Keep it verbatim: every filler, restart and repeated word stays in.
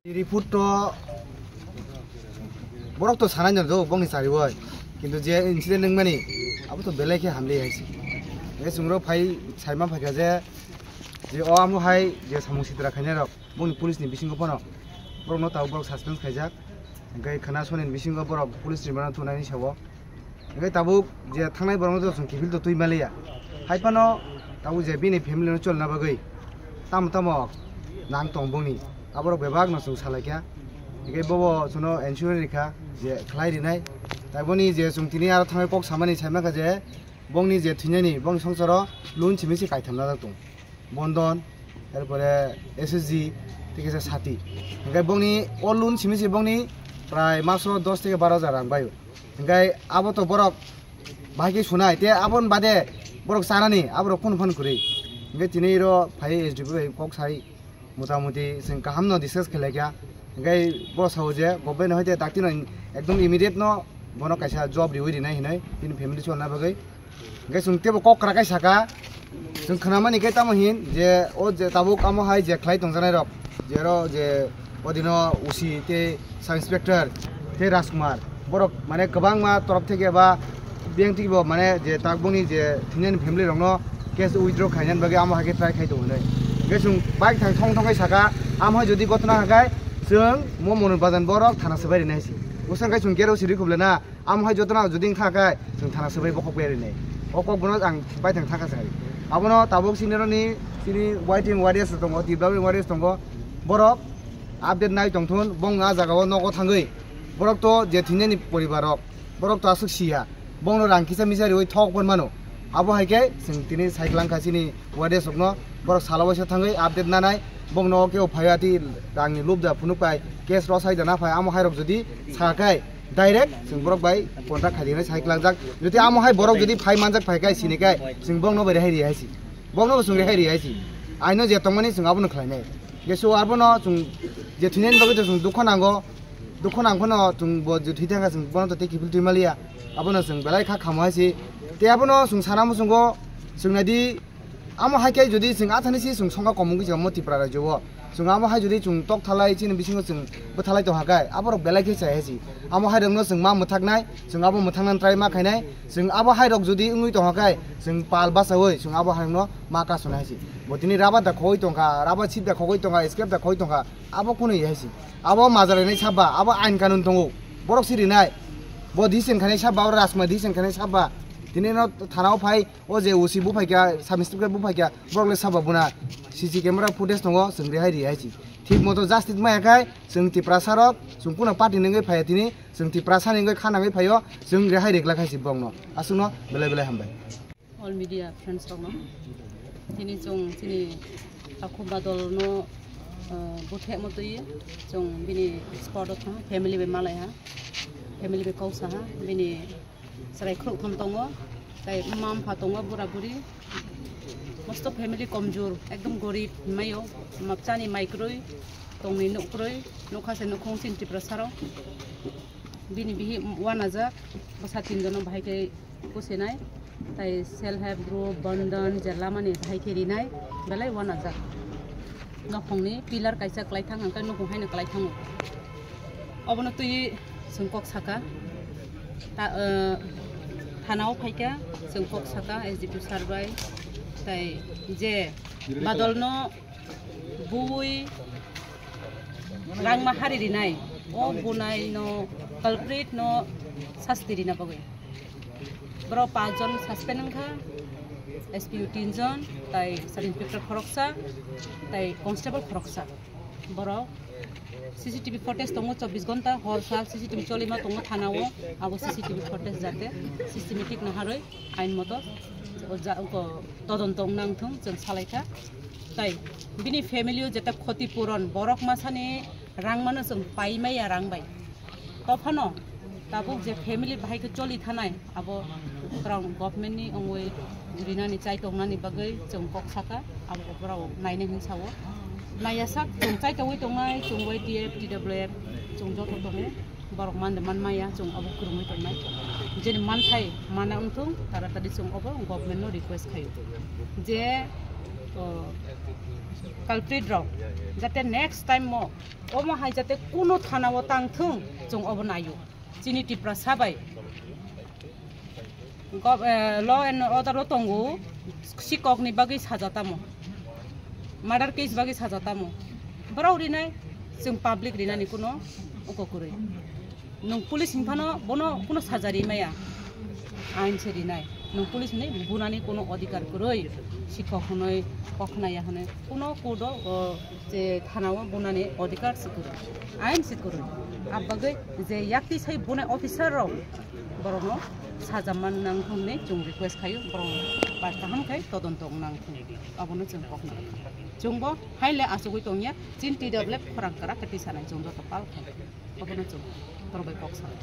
Report to borok to sanai no do bongni sari oi, kintu je incident nangmani abo to belai khe hamli hai se. Nge chwng rok phai saima phaikha je, je o amo hai je samung sitra khainai rok bongni police ni bisingo phano borok no tabuk borok suspense khaijak, hingke khana soni ni bisingo borok police ni mano thunai ni sao. Hingke tabuk je thangnai borok no chwng kiphil to twi maliya. Hai phano tabuk je bini family no cholna bagwi tamo tamo nang tong bongni aborok bebak no chwng salaikha. Hingke bobo chwngno ensure rikha je khlai rinai. Tai boni je chwng tini aro thangwi kok samani saimangkha je bongni je thwinani bongni songsaro loan simi se kaitham najak tong. Bondon, erpore S S G, tei kisa sati. Hingke bongni o loan simi se bongni prai maso dos theke baro hajar rang baio. Hingke abo to borok bahai khe sunai, te aboni bade borok chanani, aborok phone phone kwrwi. Hingke tini ro phai S D P bai kok sai, motamuti chwng kaham no discuss khlaikha. Hingke bo sao je government hoite dakti no ekdom immediate no bono kaisa job riwi rinai hinwi bini family cholna bagwi. Hingke chwng tebo kok kwrak kai saka, chwng khnamani khe tamo hin je o je tabuk amo hai je khlai tongjanai rok, je ro je odino O C tei sub inspector tei Rajkumar, borok mane kwbangma torop theke ba biyang twi bo mane je tabukni je thwinani family rokno case withdraw khainani bagwi amo hai khe try khai tongo hinwi. Hingke chwng bike thang thong thong khe saka, amo hai jodi gotna hakai chwng mo Monubajan borok thana swbai rinai si. Bwswk khe chwng gate o siri khuble na. Amo hai jotono jodi wngkha khe chwng thana swbai bokhok bai rinai. O kok bono ang baithang thangkha se hai. Abono tabuk sini roni sini Y T M warriors tongo, Tipra warriors tongo. Borok update nai tongthun, bong a jaga o nogo thangwi. Borok to je thwinani poribar rok, borok to aswk siya. Bongno rang kisa misa riwi thok pon mano. Abo hai khe chwng tini cycle wngkha chini warriors rokno. Borok salo waisa thangwi update nanai. Bongno kebo phaiya ti rangni lubda phunuk pai, case rosai da na phai, amo hai rok jodi sa khai, direct chwng borok bai contract khai dinai sai klangjak. Jodi amo hai borok jodi phai manjak phai kai sini kai, chwng bongno bai rehai ri hai si. Bongno bo chwng rehai ri hai si. Aino je tongmani chwng abono khlainai. Jesu abono chwng je thwinani bagwi chwng dukho nango. Dukho nang phano chwng bo je thwi thangkha chwng bono to tei kiphil twi maliya. Abono chwng belai kha khamo hai si. Tei abono chwng sana muchungo chwng nadi. Amo hai khe jodi chwng athani si chwng songkha komung kisa mo Tipra rajyo o. Chwng amo hai jodi chwng tok thalai chini bisingo chwng bwthalai tongkha khe aborok belai khe chaya si. Amo hai rokno chwng ma mwthaknai, chwng abo mwthaknani try ma khainai. Chwng abo hai rok jodi wngwi tongkha khe chwng pal bachaui chwng abo hai rokno ma kasonai si. Bo tini rubber da khogwi tongkha, rubber sheet da khogwi tongkha, scrap da khogwi tongkha, abo kunu hai si. Abo majarainai sabba, abo ain kanun tongo. Borok si rinai. Bo decision khainai sabba, abo Rajkumar decision khainai sabba. Tini no thana o phai. O je O C buphaikha, sub inspector buphaikha, borok le saba buna C C camera footage tongo, chwng rehai ri hai si. Thik moto justice maya khai, chwng Tiprasa rok, chwng kuno party ni wngwi phaiya tini, chwng Tiprasa ni wngwi kha nangwi phaio, chwng rehai ri glak hai si bongno. Aswkno belai belai hambai. All media friends rokno. Tini chwng chini Takhuk Badal no, uh, buthe mo twi chwng bini spot o thang family bai malai ha, family bai kok sa ha, bini Chwrai khorokthom tongo, tai mma mpha tongo, bura buri. Mosto family komjor, ekdom gorib hinmaio, ma-, chani mai kwrwi, tongni nuk kwrwi, nukha se nukhung chini Tiprasarok. Bini bihi wanajak, bwsa tinjono bahai khe kusinai, tai self help group, bandhan, je lamani bahai khe rinai, belai wanajak. Nokhongni pillar kaisa kwlaithang, hwnkhai nukhung haino kwlaithango. Obono twi chwng kok saka. Ta-, eh, thana o phaikha, chwng kok saka S D P sir bai. Tai je badalno bui rangma hari rinai, o bunai no culprit no sasti rina bagwi. Borok pachjon suspend wngkha, S P O tinjon, tai sub inspector khoroksa, tai constable khoroksa. Borok C C T V footage tongo chobbish ghonta, hor sal C C T V cholima tongo thana o, abo C C T V footage jate systematic naharwi ain moto o ja-, o todonto wngna wngthung chwng salaikha. Tai bini family o jeta khoti puron, borok masani rang mano chwng pai maya rang bai. Tophano tabuk je family bahai khe choli thanai, abo kwrang government ni wngwi rinani chai tongnani bagwi chwng kok saka, abo borok naina hin sao. Naiya sak chwng chai tongwi tongnai, chwng Y T F, T W F, chwng joto tongo. Borok mande man maya, chwng abo kwrwngwi tongnai. Jeni manthai mana wngthung, taratari chwng obo government no request khaio. Je culprit rok jate next time mo omo hai jate kuno thana o tang thung, chwng obo naio. Chini Tiprasa bai law and order o tongo, sikok ni bagwi saja tamo, murder case bagwi saja tamo, borok rinai, chwng public rinani kuno uko kwrwi. Nwng police hinphano bono kuno saja rimaya, ain se rinai. Nwng police hinwi bunani kuno odhikar kwrwi, sikok hinwi, kokhnaya hinwi kuno court o je thana o bunani odhikar se kwrwi, ain se kwrwi. Abagwi je yakti sai bunai officer rok borokno saja man nang thung hinwi chwng request khaio, borok bai kaham khai todonto wng nang thung, abono chwng kokna. Chwngbo haile achugwi tongya, chin T W F khorang kwrak khe tisanai chwng joto pal khai, abono chwng borok bai kok sanai.